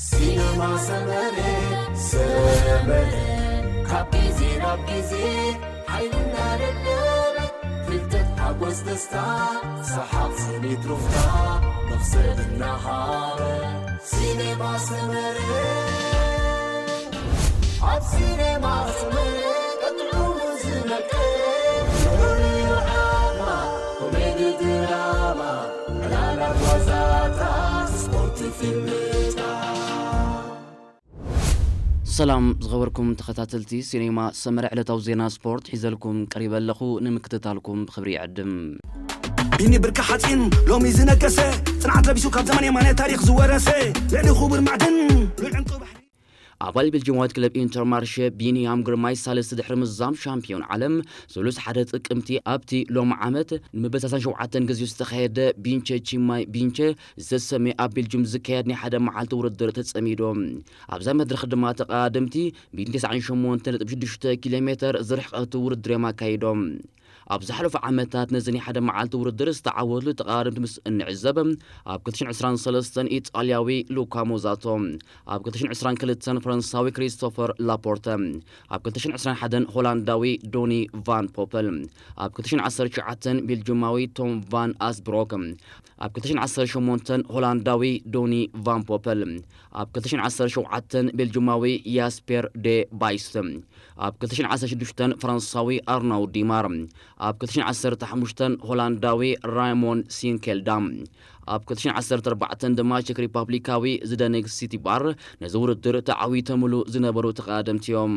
ሲነማ ሰመረ፣ ሰመረ፣ ካብ ግዜ ናብ ግዜ ሓይልና ደለበ፣ ፍልጠት፣ ሓጎስ፣ ደስታ፣ ሰሓቕ፣ ስኒት፣ ሩፍታ፣ መኽሰብ እናሃበ። ሲነማ ሰመረ፣ ኣብ ሲነማ ሰመረ፣ ቀጥዑ ዝመቀረ፣ ፍቕሪ፣ ዓድማ፣ ኮሜዲ፣ ድራማ፣ ዕላላት፣ ዋዛታት፣ ስፖርት፣ ፊልምታት። ሰላም ዝኸበርኩም ተኸታተልቲ ሲኔማ ሰመረ፣ ዕለታዊ ዜና ስፖርት ሒዘልኩም ቀሪበ ኣለኹ። ንምክትታልኩም ብኽብሪ ይዕድም። ቢኒ ብርኪ ሓፂን ሎሚ ዝነገሰ፣ ፅንዓት ለቢሱ ካብ ዘመን የማነ ታሪኽ ዝወረሰ፣ ልዕሊ ክቡር ማዕድን ሉል ዕንቁ ባሕሪ። ኣባል ቤልጅማዊት ክለብ ኢንተርማርሸ ቢንያም ግርማይ ሳልስቲ ድሕሪ ምዛም ሻምፒዮን ዓለም፣ ስሉስ ሓደ ጥቅምቲ ኣብቲ ሎም ዓመት ንመበል ሰላሳን ሸውዓተን ግዜኡ ዝተኻየደ ቢንቸ ቺማይ ቢንቸ ዝተሰመየ ኣብ ቤልጅም ዝካየድ ናይ ሓደ መዓልቲ ውድድር ተጸሚዶም። ኣብዛ መድረኽ ድማ ተቐዳደምቲ ሚእትን ተስዓን ሸሞንተን ነጥቢ ሽዱሽተ ኪሎ ሜተር ዝርሕቐት ውድድር እዮም ኣካይዶም። ኣብ ዝሓለፉ ዓመታት ነዚ ናይ ሓደ መዓልቲ ውድድር ዝተዓወቱ ተቐዳደምቲ ምስ እንዕዘብ፣ ኣብ ክልተ ሽሕን ዕስራን ሰለስተን ኢጣልያዊ ሉካ ሞዛቶ፣ ኣብ ክልተ ሽሕን ዕስራን ክልተን ፈረንሳዊ ክሪስቶፈር ላፖርተ፣ ኣብ ክልተ ሽሕን ዕስራን ሓደን ሆላንዳዊ ዶኒ ቫን ፖፐል፣ ኣብ ክልተ ሽሕን ዓሰርተ ትሽዓተን ቤልጅማዊ ቶም ቫን ኣስብሮክ፣ ኣብ ክልተ ሽሕን ዓሰርተ ሸሞንተን ሆላንዳዊ ዶኒ ቫን ፖፐል፣ ኣብ ክልተ ሽሕን ዓሰርተ ሸውዓተን ቤልጅማዊ ያስፔር ደ ባይስት፣ ኣብ ክልተ ሽሕን ዓሰርተ ሽዱሽተን ፈረንሳዊ ኣርናው ዲማር፣ ኣብ ክልተ ሽሕን ዓሰርተ ሓሙሽተን ሆላንዳዊ ራይሞን ሲንኬልዳም፣ ኣብ ክልተ ሽሕን ዓሰርተ ኣርባዕተን ድማ ቸክ ሪፓብሊካዊ ዝደንግ ሲቲባር ነዚ ውድድር ተዓዊቶምሉ ዝነበሩ ተቐዳደምቲ እዮም።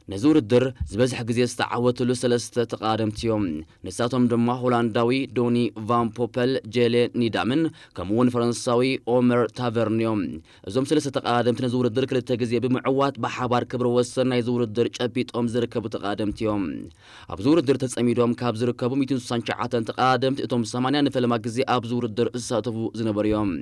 ነዚ ውድድር ዝበዝሕ ግዜ ዝተዓወትሉ ሰለስተ ተቐዳደምቲ እዮም። ንሳቶም ድማ ሆላንዳዊ ዶኒ ቫን ፖፐል፣ ጄሌ ኒዳምን ከምኡውን ፈረንሳዊ ኦመር ታቨርን እዮም። እዞም ሰለስተ ተቐዳደምቲ ነዚ ውድድር ክልተ ግዜ ብምዕዋት ብሓባር ክብረ ወሰን ናይዚ ውድድር ጨቢጦም ዝርከቡ ተቐዳደምቲ እዮም። ኣብዚ ውድድር ተጸሚዶም ካብ ዝርከቡ ሚእትን ስሳን ትሽዓተን ተቐዳደምቲ እቶም ሰማንያ ንፈለማ ግዜ ኣብዚ ውድድር ዝሳተፉ ዝነበሩ እዮም።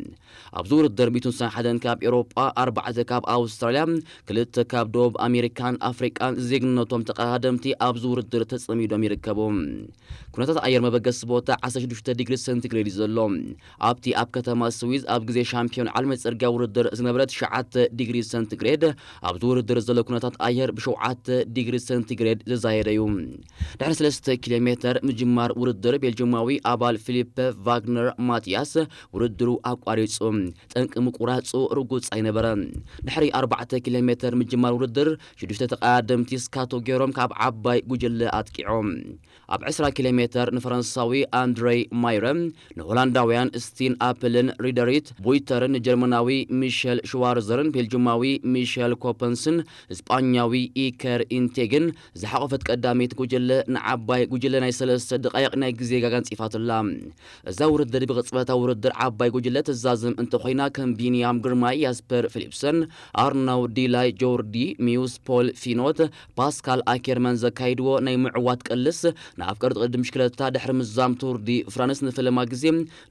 ኣብዚ ውድድር ሚእትን ስሳን ሓደን ካብ ኤውሮጳ፣ ኣርባዕተ ካብ ኣውስትራልያ፣ ክልተ ካብ ደቡብ ኣሜሪካን ኣፍሪቃን ዜግነቶም ተቐዳደምቲ ኣብዚ ውድድር ተጸሚዶም ይርከቡ። ኩነታት ኣየር መበገሲ ቦታ ዓሰርተ ሽዱሽተ ዲግሪ ሴንቲግሬድ እዩ ዘሎ። ኣብቲ ኣብ ከተማ ስዊዝ ኣብ ግዜ ሻምፒዮን ዓለም ናይ ጽርግያ ውድድር ዝነበረ ትሽዓተ ዲግሪ ሴንቲግሬድ፣ ኣብዚ ውድድር ዘሎ ኩነታት ኣየር ብሸውዓተ ዲግሪ ሴንቲግሬድ ዝዛየደ እዩ። ድሕሪ ሰለስተ ኪሎ ሜተር ምጅማር ውድድር ቤልጅማዊ ኣባል ፊሊፐ ቫግነር ማቲያስ ውድድሩ ኣቋሪጹ። ጠንቂ ምቁራጹ ርጉጽ ኣይነበረን። ድሕሪ ኣርባዕተ ኪሎ ሜተር ምጅማር ውድድር ሽዱሽተ ተቐዳደምቲ ስካቶ ገይሮም ካብ ዓባይ ጉጅለ ኣጥቂዖም። ኣብ ዕስራ ኪሎ ሜተር ንፈረንሳዊ ኣንድሬይ ማይረ፣ ንሆላንዳውያን ስቲን ኣፕልን ሪደሪት ቡይተርን ንጀርመናዊ ሚሸል ሽዋርዘርን ቤልጅማዊ ሚሸል ኮፐንስን ስጳኛዊ ኢከር ኢንቴግን ዝሓቖፈት ቀዳመይቲ ጉጅለ ንዓባይ ጉጅለ ናይ ሰለስተ ደቓይቕ ናይ ግዜ ጋግ ኣንጺፋትላ። እዛ ውድድር ብቕጽበታዊ ውድድር ዓባይ ጉጅለ ትዛዝም እንተኾይና፣ ከም ቢንያም ግርማይ፣ ያስፐር ፊሊፕሰን፣ ኣርናው ዲላይ፣ ጆርዲ ሚውስ፣ ፖል ፊኖት፣ ፓስካል ኣኬርማን ዘካይድዎ ናይ ምዕዋት ቅልስ ንኣፍቀርቲ ቅድድም ብሽክለታ ድሕሪ ምዛም ቱር ዲ ፍራንስ ንፈለማ ግዜ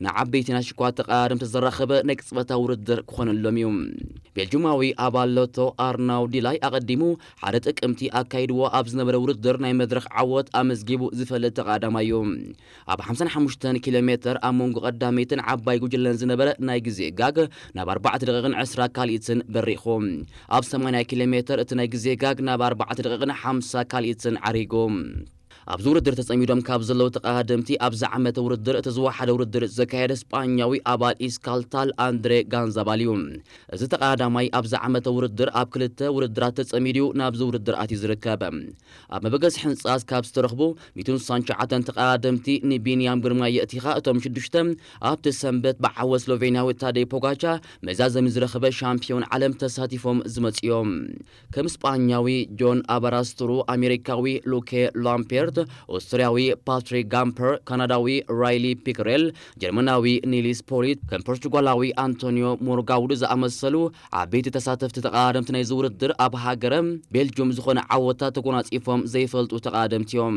ንዓበይቲ ናይ ሽኳ ተቐዳደምቲ ዘራኸበ ናይ ቅጽበታዊ ውድድር ክኾነሎም እዩ። ቤልጅማዊ ኣባል ሎቶ ኣርናው ዲላይ ኣቐዲሙ ሓደ ጥቅምቲ ኣካይድዎ ኣብ ዝነበረ ውድድር ናይ መድረኽ ዓወት ኣመዝጊቡ ዝፈልጥ ተቐዳዳማይ እዩ። ኣብ ሓምሳን ሓሙሽተን ኪሎ ሜተር ኣብ መንጎ ቀዳመይትን ዓባይ ጉጅለን ዝነበረ ናይ ግዜ ጋግ ናብ ኣርባዕተ ደቂቕን ዕስራ ካልኢትን በሪኹ። ኣብ ሰማንያ ኪሎ ሜተር እቲ ናይ ግዜ ጋግ ናብ ኣርባዕተ ደቂቕን ሓምሳ ካልኢትን ዓሪጉ። ኣብዚ ውድድር ተጸሚዶም ካብ ዘለዉ ተቐዳደምቲ ኣብዚ ዓመተ ውድድር እቲ ዝወሓደ ውድድር ዘካየደ ስጳኛዊ ኣባል ኢስካልታል ኣንድሬ ጋንዛባል እዩ። እዚ ተቐዳዳማይ ኣብዚ ዓመተ ውድድር ኣብ ክልተ ውድድራት ተጸሚዱ ናብዚ ውድድር ኣትዩ ዝርከብ። ኣብ መበገሲ ሕንጻት ካብ ዝተረኽቡ ሚእትን ስሳን ትሽዓተን ተቐዳደምቲ ንቢንያም ግርማይ የእቲኻ እቶም ሽዱሽተ ኣብቲ ሰንበት ብዓወት ስሎቬንያዊ ታደይ ፖጋቻ መዛዘሚ ዝረኸበ ሻምፒዮን ዓለም ተሳቲፎም ዝመጹ እዮም። ከም ስጳኛዊ ጆን ኣባራስትሩ፣ ኣሜሪካዊ ሉኬ ላምፔርት፣ ኦስትርያዊ ፓትሪክ ጋምፐር፣ ካናዳዊ ራይሊ ፒክሬል፣ ጀርመናዊ ኒልስ ፖሊት፣ ከም ፖርቹጋላዊ ኣንቶኒዮ ሞርጋውድ ዝኣመሰሉ ዓበይቲ ተሳተፍቲ ተቐዳደምቲ ናይዚ ውድድር ኣብ ሃገረ ቤልጁም ዝኾነ ዓወታት ተጎናጺፎም ዘይፈልጡ ተቐዳደምቲ እዮም።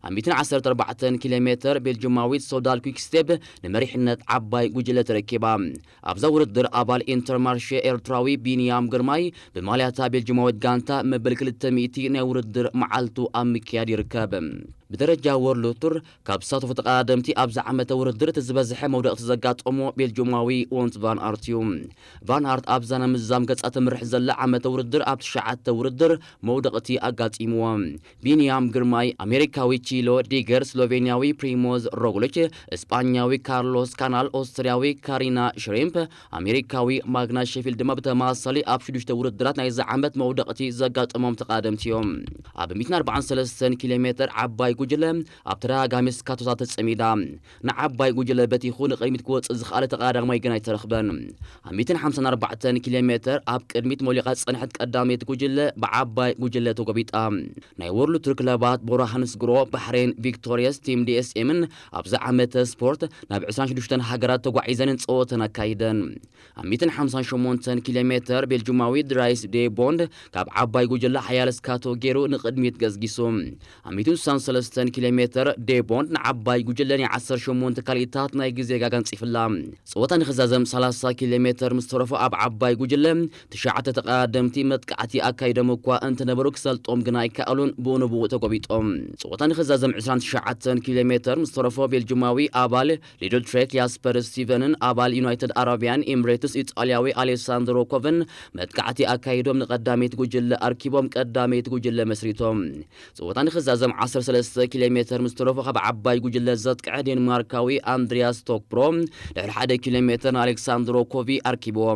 ኣብ ሚእትን ዓሰርተ ኣርባዕተን ኪሎ ሜተር ቤልጁማዊት ሶዳል ኲክስቴፕ ንመሪሕነት ዓባይ ጉጅለ ተረኪባ። ኣብዛ ውድድር ኣባል ኢንተርማርሼ ኤርትራዊ ቢንያም ግርማይ ብማልያታ ቤልጅማዊት ጋንታ መበል ክልተ ሚእቲ ናይ ውድድር መዓልቱ ኣብ ምክያድ ይርከብ። ብደረጃ ወርልድ ቱር ካብ ዝሳተፉ ተቐዳደምቲ ኣብዚ ዓመተ ውድድር እቲ ዝበዝሐ መውደቕቲ ዘጋጠሞ ቤልጅማዊ ዎንት ቫን ኣርት እዩ። ቫን ኣርት ኣብዛ ናይ ምዝዛም ገጻ ትምርሕ ዘላ ዓመተ ውድድር ኣብ ትሽዓተ ውድድር መውደቕቲ ኣጋጢምዎ። ቢንያም ግርማይ፣ ኣሜሪካዊ ቺሎ ዲገር፣ ስሎቬንያዊ ፕሪሞዝ ሮግሊች፣ እስጳኛዊ ካርሎስ ካናል፣ ኦስትርያዊ ካሪና ሽሪምፕ፣ ኣሜሪካዊ ማግናስ ሸፊልድ ድማ ብተመሳሳሊ ኣብ ሽዱሽተ ውድድራት ናይዚ ዓመት መውደቕቲ ዘጋጠሞም ተቐዳደምቲ እዮም። ኣብ ሚእትን ኣርባዓን ሰለስተን ኪሎ ሜትር ዓባይ ጉጅለ ኣብ ተደጋጋሚ ስካቶታት ተጸሚዳ ንዓባይ ጉጅለ በቲኹ ንቕድሚት ክወጽእ ዝኸኣለ ተቐዳዳማይ ግን ኣይተረኽበን። ኣብ ሚእትን ሓምሳን ኣርባዕተን ኪሎ ሜትር ኣብ ቅድሚት መውሊቓ ዝጸንሐት ቀዳመይቲ ጉጅለ ብዓባይ ጉጅለ ተጎቢጣ። ናይ ወርልድ ቱር ክለባት ቦራ ሃንስግሮ፣ ባሕሬን ቪክቶሪየስ ቲም ዲኤስኤምን ኣብዚ ዓመተ ስፖርት ናብ ዕስራን ሽዱሽተን ሃገራት ተጓዒዘን ጸወተን ኣካይደን። ኣብ ሚእትን ሓምሳን ሸሞንተን ኪሎ ሜትር ቤልጅማዊ ድራይስ ዴ ቦንድ ካብ ዓባይ ጉጅለ ሓያል ስካቶ ገይሩ ንቕድሚት ገስጊሱ። ኣብ ሚእትን ስሳን ሰለስተን ኪሎ ሜትር ዴ ቦንድ ንዓባይ ጉጅለ ናይ ዓሰርተ ሸሞንተ ካልኢታት ናይ ግዜ ጋጋ ኣንጺፍላ። ጸወታ ንኽዛዘም ሰላሳ ኪሎ ሜትር ምስ ተረፎ ኣብ ዓባይ ጉጅለ ትሽዓተ ተቐዳደምቲ መጥቃዕቲ ኣካይዶም እኳ እንተነበሩ ክሰልጦም ግን ኣይከኣሉን፣ ብኡ ንብኡ ተጎቢጦም። ጸወታ ንኽዛዘም ዕስራን ትሽዓተን ኪሎ ሜትር ምስ ተረፎ ቤልጅማዊ ኣባል ሊድል ትሬክ ያስፐር ስቲቨንን ኣባል ዩናይትድ ኣረቢያን ኤምሬትስ ኢጣልያዊ ኣሌሳንድሮ ኮቨን መጥቃዕቲ ኣካይዶም ንቐዳመይቲ ጉጅለ ኣርኪቦም ቀዳመይቲ ጉጅለ መስሪቶም። ጸወታ ንኽዛዘም ዓሰርተ ሰለስተ ኪሎ ሜትር ምስ ተረፎ ካብ ዓባይ ጉጅለ ዘጥቅዐ ዴንማርካዊ ኣንድሪያስ ቶክብሮ ድሕሪ ሓደ ኪሎ ሜትር ንኣሌክሳንድሮ ኮቪ ኣርኪብዎ።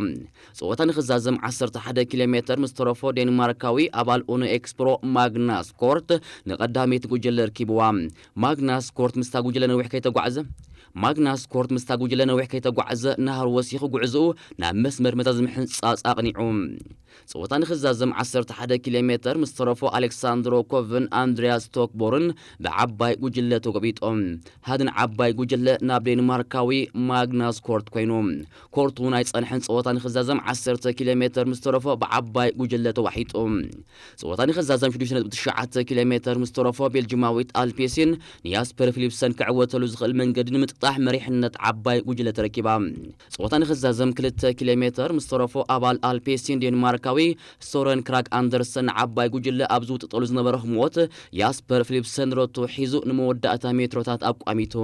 ጸወታ ንኽዛዘም ዓሰርተ ሓደ ኪሎ ሜትር ምስ ተረፎ ዴንማርካዊ ኣባል ኡኖ ኤክስፕሮ ማግናስ ኮርት ንቐዳመይቲ ጉጅለ ኣርኪብዋ። ማግናስ ኮርት ምስታ ጉጅለ ነዊሕ ከይተጓዕዘ ማግናስ ኮርት ምስታ ጉጅለ ነዊሕ ከይተጓዕዘ ናህር ወሲኹ ጉዕዝኡ ናብ መስመር መዛዝ ምሕንጻጽ ኣቕኒዑ። ጸወታ ንኽዛዘም ዓሰርተ ሓደ ኪሎ ሜትር ምስ ተረፎ ኣሌክሳንድሮ ኮቭን ኣንድሪያስ ቶክቦርን ብዓባይ ጉጅለ ተጎቢጦም። ሃድን ዓባይ ጉጅለ ናብ ዴንማርካዊ ማግናስ ኮርት ኮይኑ። ኮርቱ ናይ ጸንሐን ጸወታ ንኽዛዘም ዓሰርተ ኪሎ ሜትር ምስ ተረፎ ብዓባይ ጉጅለ ተዋሒጡ። ጸወታ ንኽዛዘም ሽዱሽተ ነጥቢ ትሽዓተ ኪሎ ሜትር ምስ ተረፎ ቤልጅማዊት ኣልፔሲን ንያስፐር ፊሊፕሰን ክዕወተሉ ዝኽእል መንገዲ ንምጥጣሕ መሪሕነት ዓባይ ጉጅለ ተረኪባ። ጸወታ ንኽዛዘም ክልተ ኪሎ ሜትር ምስ ተረፎ ኣባል ኣልፔሲን ዴንማርካዊ ሶረን ክራግ ኣንደርሰን ንዓባይ ጉጅለ ኣብ ዝውጥጠሉ ዝነበረ ህሞት ያስፐር ፊሊፕሰን ሮቶ ሒዙ ንመወዳእታ ሜትሮታት ኣቋሚቱ።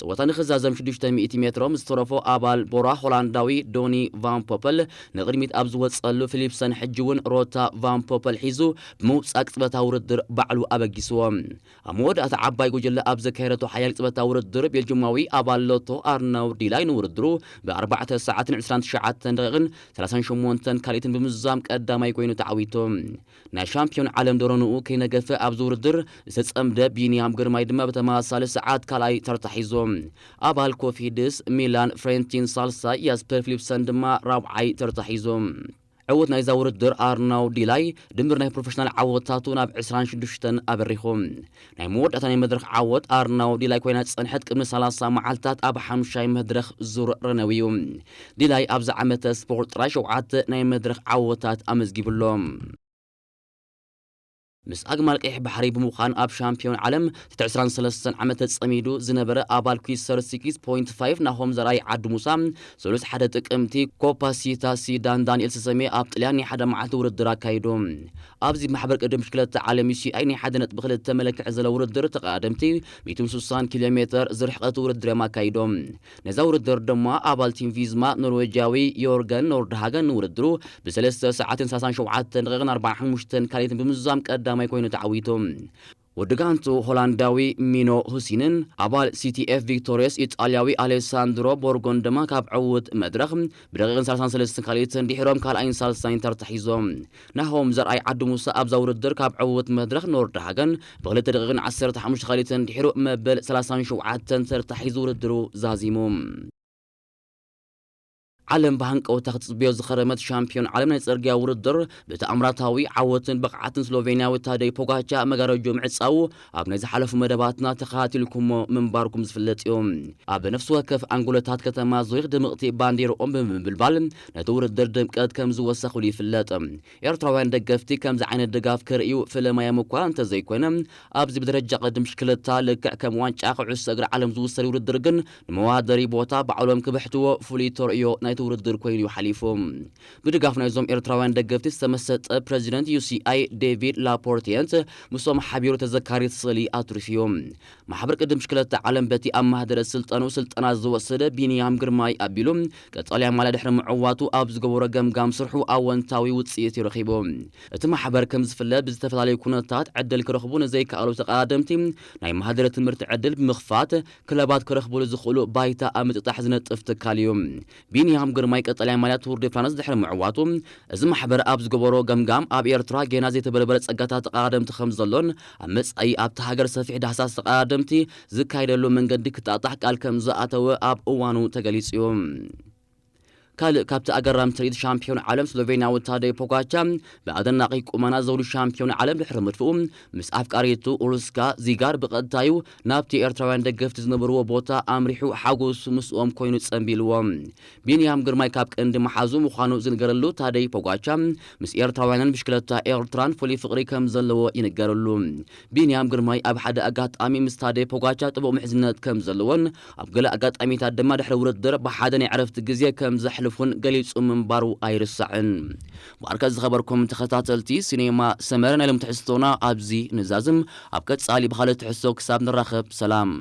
ጸወታ ንኽዛዘም ሽዱሽተ ሚእቲ ሜትሮ ምስ ተረፎ ኣባል ቦራ ሆላንዳዊ ዶኒ ቫን ፖፐል ንቕድሚት ኣብ ዝወጸሉ ፊሊፕሰን ሕጂ እውን ሮታ ቫን ፖፐል ሒዙ ብምውጻእ ቅጽበታዊ ውድድር ባዕሉ ኣበጊስዎ። ኣብ መወዳእታ ዓባይ ጉጅለ ኣብ ዘካየደቶ ሓያል ቅጽበታዊ ውድድር ቤልጅማዊ ኣባል ሎቶ ኣርናው ዲላይ ንውድድሩ ብ ኣርባዕተ ሰዓትን ዕስራን ትሽዓተን ደቂቕን ሰላሳን ሸሞንተን ካልኢትን ብምዝዛም ቀዳማይ ኮይኑ ተዓዊቱ። ናይ ሻምፒዮን ዓለም ደሮንኡ ከይነገፈ ኣብዚ ውድድር ዝተጸምደ ቢንያም ግርማይ ድማ ብተመሳሳሊ ሰዓት ካልኣይ ተርታ ሒዙ። ኣባል ኮፊድስ ሚላን ፍሬንቲን ሳልሳይ፣ ያስፐር ፊሊፕሰን ድማ ራብዓይ ተርታ ሒዙ። ዕውት ናይዛ ውድድር ኣርናው ዲላይ ድምር ናይ ፕሮፌሽናል ዓወታቱ ናብ ዕስራን ሽዱሽተን ኣበሪኹ። ናይ መወዳእታ ናይ መድረኽ ዓወት ኣርናው ዲላይ ኮይና ዝጸንሐት ቅድሚ ሰላሳ መዓልታት ኣብ ሓምሻይ መድረኽ ዙር ረነው እዩ። ዲላይ ኣብዚ ዓመተ ስፖርት ጥራይ ሸውዓተ ናይ መድረኽ ዓወታት ኣመዝጊቡ ኣሎ። ምስ ኣግማል ቀይሕ ባሕሪ ብምዃን ኣብ ሻምፒዮን ዓለም ትሕቲ ዕስራን ሰለስተን ዓመት ተጸሚዱ ዝነበረ ኣባል ኲሰር ሲክስ ፖይንት ፋይቭ ናሆም ዘርኣይ ዓዲ ሙሳ፣ ሰሉስ ሓደ ጥቅምቲ ኮፓሲታ ሲዳን ዳንኤል ሰሰሜ ኣብ ጥልያን ናይ ሓደ መዓልቲ ውድድር ኣካይዱ። ኣብዚ ማሕበር ቅድም ብሽክለታ ዓለም ዩ ሲ ኣይ ናይ ሓደ ነጥቢ ክልተ መለክዒ ዘሎ ውድድር ተቐዳደምቲ ሚእትን ስሳን ኪሎ ሜትር ዝርሕቐት ውድድር እዮም ኣካይዶም። ነዛ ውድድር ድማ ኣባል ቲም ቪዝማ ኖርዌጃዊ ዮርገን ኖርድሃገን ንውድድሩ ብሰለስተ ሰዓትን ሰላሳን ሸውዓተን ደቂቕን ኣርባዓን ሓሙሽተን ካልኢትን ብምዝዛም ቀዳማይ ኮይኑ ተዓዊቱ። ወዲ ጋንቱ ሆላንዳዊ ሚኖ ሁሲንን ኣባል ሲ ቲ ኤፍ ቪክቶሪየስ ኢጣልያዊ ኣሌሳንድሮ ቦርጎን ድማ ካብ ዕውት መድረኽ ብደቂቕን ሰላሳን ሰለስተን ካልኢትን ድሒሮም ካልኣይን ሳልሳይን ተርታ ሒዞም። ናሆም ዘርኣይ ዓዲ ሙሳ ኣብዛ ውድድር ካብ ዕውት መድረኽ ኖርድሃገን ብክልተ ደቂቕን ዓሰርተ ሓሙሽተ ካልኢትን ድሒሩ መበል ሰላሳን ሸውዓተን ተርታ ሒዙ ውድድሩ ዛዚሙ። ዓለም ብሃንቀውታ ክትጽብዮ ዝኸረመት ሻምፒዮን ዓለም ናይ ጽርግያ ውድድር ብተኣምራታዊ ዓወትን ብቕዓትን ስሎቬንያዊ ታደይ ፖጋቻ መጋረጆ ምዕጻዉ ኣብ ናይ ዝሓለፉ መደባትና ተኸታቲልኩሞ ምንባርኩም ዝፍለጥ እዩ። ኣብ ነፍሲ ወከፍ ኣንጎሎታት ከተማ ዙሪክ ድምቕቲ ባንዴርኦም ብምብልባል ነቲ ውድድር ድምቀት ከም ዝወሰኽሉ ይፍለጥ። ኤርትራውያን ደገፍቲ ከምዚ ዓይነት ድጋፍ ከርእዩ ፍለማዮም እኳ እንተዘይኮነ፣ ኣብዚ ብደረጃ ቅድም ብሽክለታ ልክዕ ከም ዋንጫ ኩዕሶ እግሪ ዓለም ዝውሰድ ውድድር ግን ንመወዳደሪ ቦታ ባዕሎም ክብሕትዎ ፍሉይ ተርእዮ ናይ ውድድር ኮይኑ እዩ ሓሊፉ። ብድጋፍ ናይዞም ኤርትራውያን ደገፍቲ ዝተመሰጠ ፕረዚደንት ዩ ሲ ኣይ ዴቪድ ላፖርቲየንት ምስኦም ሓቢሩ ተዘካሪት ስእሊ ኣትሪፉ እዩ። ማሕበር ቅድም ብሽክለታ ዓለም በቲ ኣብ ማህደረ ስልጠኑ ስልጠና ዝወሰደ ቢንያም ግርማይ ኣቢሉ ቀጠልያ ማልያ ድሕሪ ምዕዋቱ ኣብ ዝገበሮ ገምጋም ስርሑ ኣወንታዊ ውፅኢት እዩ ረኺቡ። እቲ ማሕበር ከም ዝፍለጥ ብዝተፈላለዩ ኩነታት ዕድል ክረኽቡ ንዘይከኣሉ ተቐዳደምቲ ናይ ማህደረ ትምህርቲ ዕድል ብምኽፋት ክለባት ክረኽብሉ ዝኽእሉ ባይታ ኣብ ምጥጣሕ ዝነጥፍ ትካል እዩ። ቢንያም ግርማይ ቀጠልያ ማልያ ቱር ዲ ፍራንስ ድሕሪ ምዕዋቱ እዚ ማሕበር ኣብ ዝገበሮ ገምጋም ኣብ ኤርትራ ጌና ዘይተበርበረ ጸጋታት ተቐዳደምቲ ከም ዘሎን ኣብ መጻኢ ኣብቲ ሃገር ሰፊሕ ዳህሳስ ተቐዳደምቲ ዝካየደሉ መንገዲ ክጣጣሕ ቃል ከም ዝኣተወ ኣብ እዋኑ ተገሊጹ እዩ። ካልእ ካብቲ ኣገራሚ ትርኢት ሻምፒዮን ዓለም ስሎቬንያዊ ታደይ ፖጋቻ ብኣደናቂ ቁመና ዘውዲ ሻምፒዮን ዓለም ድሕሪ ምድፍኡ ምስ ኣፍቃሪቱ ኡርስካ ዚጋር ብቐጥታዩ ናብቲ ኤርትራውያን ደገፍቲ ዝነበርዎ ቦታ ኣምሪሑ ሓጎሱ ምስኦም ኮይኑ ጸንቢልዎ። ቢንያም ግርማይ ካብ ቀንዲ መሓዙ ምዃኑ ዝንገረሉ ታደይ ፖጋቻ ምስ ኤርትራውያንን ብሽክለታ ኤርትራን ፍሉይ ፍቕሪ ከም ዘለዎ ይንገረሉ። ቢንያም ግርማይ ኣብ ሓደ ኣጋጣሚ ምስ ታደይ ፖጋቻ ጥቡቕ ምሕዝነት ከም ዘለዎን ኣብ ገለ ኣጋጣሚታት ድማ ድሕሪ ውድድር ብሓደ ናይ ዕረፍቲ ግዜ ከም ዘሕልፉን ገሊጹ ምንባሩ ኣይርሳዕን። ባርከ ዝኸበርኩም ተኸታተልቲ ሲኔማ ሰመረ ናይ ሎም ትሕዝቶና ኣብዚ ንዛዝም። ኣብ ቀጻሊ ብኻልእ ትሕዝቶ ክሳብ ንራኸብ ሰላም።